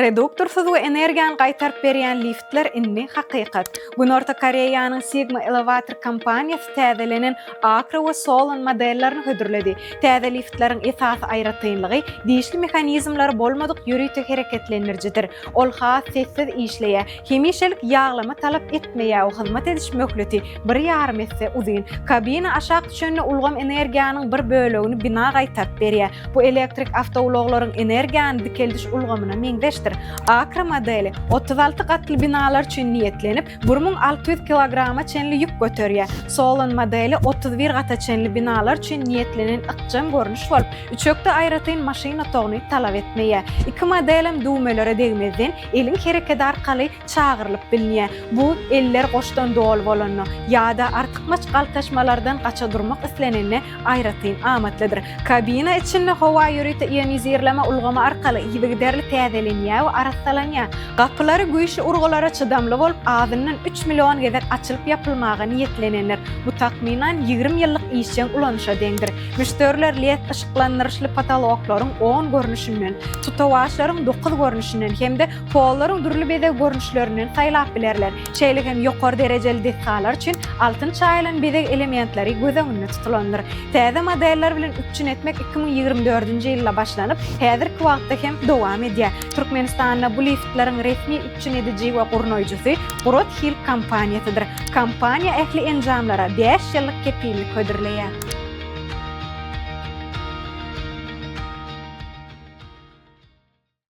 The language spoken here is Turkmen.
Reduktorsyz we energiýany gaýtaryp berýän liftler indi hakykat. Günorta Koreýanyň Sigma Elevator kompaniýasy täzelenen Acro we Solon modellerini hödürledi. Täze liftleriň esasy aýratynlygy dişli mehanizmleri bolmadyk ýörite hereketlendirijidir. Ol has sessiz işleýär, hemişelik ýaglama talap etmeýär we hyzmat ediş möhleti bir ýarym esse uzyn. Kabina aşak düşende ulgam energiýanyň bir bölegini bina gaýtaryp berýär. Bu elektrik awtoulaglaryň energiýany dikeldiş ulgamyna meňzeşdir. Akra modeli 36 gatly binalar üçin niýetlenip, 1600 kilograma çenli ýük göterýär. Solon modeli 31 gata çenli binalar üçin niýetlenen ykjam görnüş bolup, üçekde aýratyn maşyn otagyny talap etmeýär. Iki modelem düwmelere degmezden, eliň hereketi arkaly çagyrylyp bilinýär. Bu, eller goşdan doly bolanda ýa-da artykmaç galtaşmalardan gaça durmak islenende aýratyn amatlydyr. Kabina içinde howa ýörite ionizirleme ulgamy arkaly yzygiderli täzelenýär we arassalanýar. Gapylary güýçli urgulara çydamly bolup, azyndan üç million gezek açylyp-ýapylmaga niýetlenendir. Bu takmynan 20 ýyllyk işjeň ulanyşa deňdir. Müşderiler led yşyklandyryşly potoloklaryň on görnüşinden, tutawaçlaryň dokuz görnüşinden hem-de Pollaryň dürli bezeg görnüşlerinden saýlap bilerler. Şeýle hem ýokary derejeli desgalar üçin altyn çaýylan bezeg elementleri göz öňünde tutulandyr. Täze modeller bilen üpjün etmek 2024-nji ýylda başlanyp, häzirki wagtda hem dowam edýär. Türkmenistanda bu liftleriň resmi üpjün ediji we gurnaýjysy Gurat Hil kompaniýasydyr. Kompaniýa ähli enjamlara bäş ýyllyk kepillik hödürleýär.